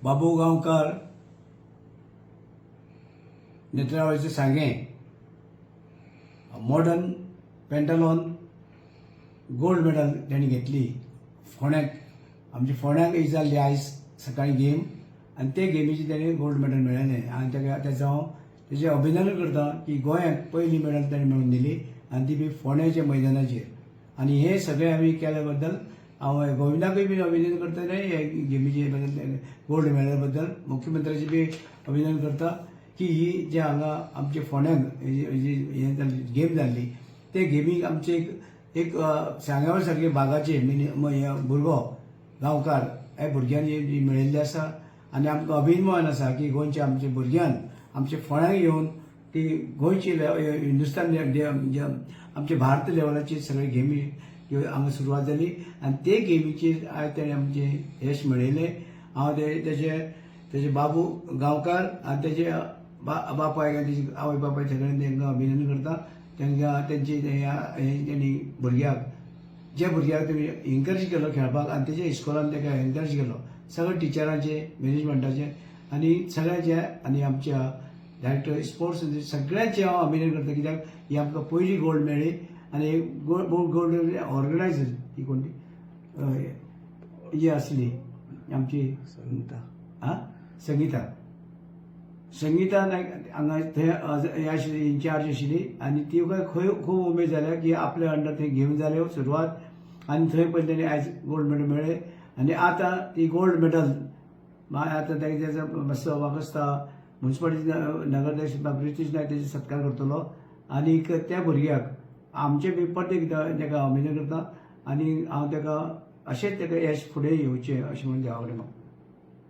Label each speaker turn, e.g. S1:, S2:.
S1: बाबू गांवकार, नेत्रावळीचे सांगें, modern pentathlon gold medal तेणी घेतली फोंड्याक. आमच्या फोंड्याक एक जाल्ली आयज सकाळी गेम आनी ते गेमीची तेणी गोल्ड मेडल मेळयलें आनी ताका तेजो हांव तेजें अभिनंदन करता की गोंयाक पयली मेडल तेणी मेळोवन दिली आनी ती बी फोंड्याच्या मैदानाचेर. आनी हे सगळे आमी केल्या बद्दल हांव गोविंदाकूय बी अभिनंदन करतले. हे गेमीचे बद्दल, गोल्ड मेडल बद्दल मुख्यमंत्र्याचे बी अभिनंदन करता की ही जे हांगा आमच्या फोंड्यांक ही जी हें जाल्ली, गेम जाल्ली, ते गेमीक आमचे एक एक सांग्यावर सारके भागाचे मिनी हे भुरगो गांवकार हे भुरग्यांनी जी मेळिल्ली आसा आनी आमकां अभिमान आसा की गोंयच्या आमच्या भुरग्यान आमच्या फोंड्यांक येवन ती गोंयची हिंदुस्तान आमचे भारत लेवलाची सगळे गेमी ह्यो हांगा सुरवात जाली आनी ते गेमीचेर आयज तेणें आमचें यश मेळयलें. हांव ते तेजे तेजे बाबू गांवकार आनी तेजे बापायक आनी तेजे आवय बापाय सगळ्यांनी तांकां अभिनंदन करता. तांकां तेंची हे तेणी भुरग्याक, जे भुरग्याक तेणी एनकरेज केलो खेळपाक आनी तेजे इस्कॉलान ताका एनकरेज केलो, सगळे टिचरांचे, मॅनेजमेंटाचे आनी सगळ्यांचे आनी आमच्या डायरेक्टर स्पोर्ट्स सगळ्यांचे हांव अभिनंदन करता, कित्याक ही आमकां पयली गोल्ड मेळ्ळी. आनी गोल्ड ऑर्गनायजर ही कोण ती ही आसली आमची
S2: संगीता.
S1: आं, संगीता, संगीता नायक हांगा थंय हे आशिल्ली, इन्चार्ज आशिल्ली आनी तिका खंय खूब उमेद जाल्या की आपल्या अंडर थंय गेम जाल्यो सुरवात आनी थंय पयलीं तेणी आयज गोल्ड मेडल मेळ्ळें. आनी आतां ती गोल्ड मेडल मागीर आतां ताका तेजो मातसो म्हाका दिसता मुन्सिपालिटी नगराध्यक्ष ब्रिटीश नायक तेजो सत्कार करतलो. आनीक त्या भुरग्याक आमचे बी परत एकदां ताका अभिनंदन करता आनी हांव ताका अशेंच ताका यश फुडें येवचें अशें म्हणून देवा कडेन मागता.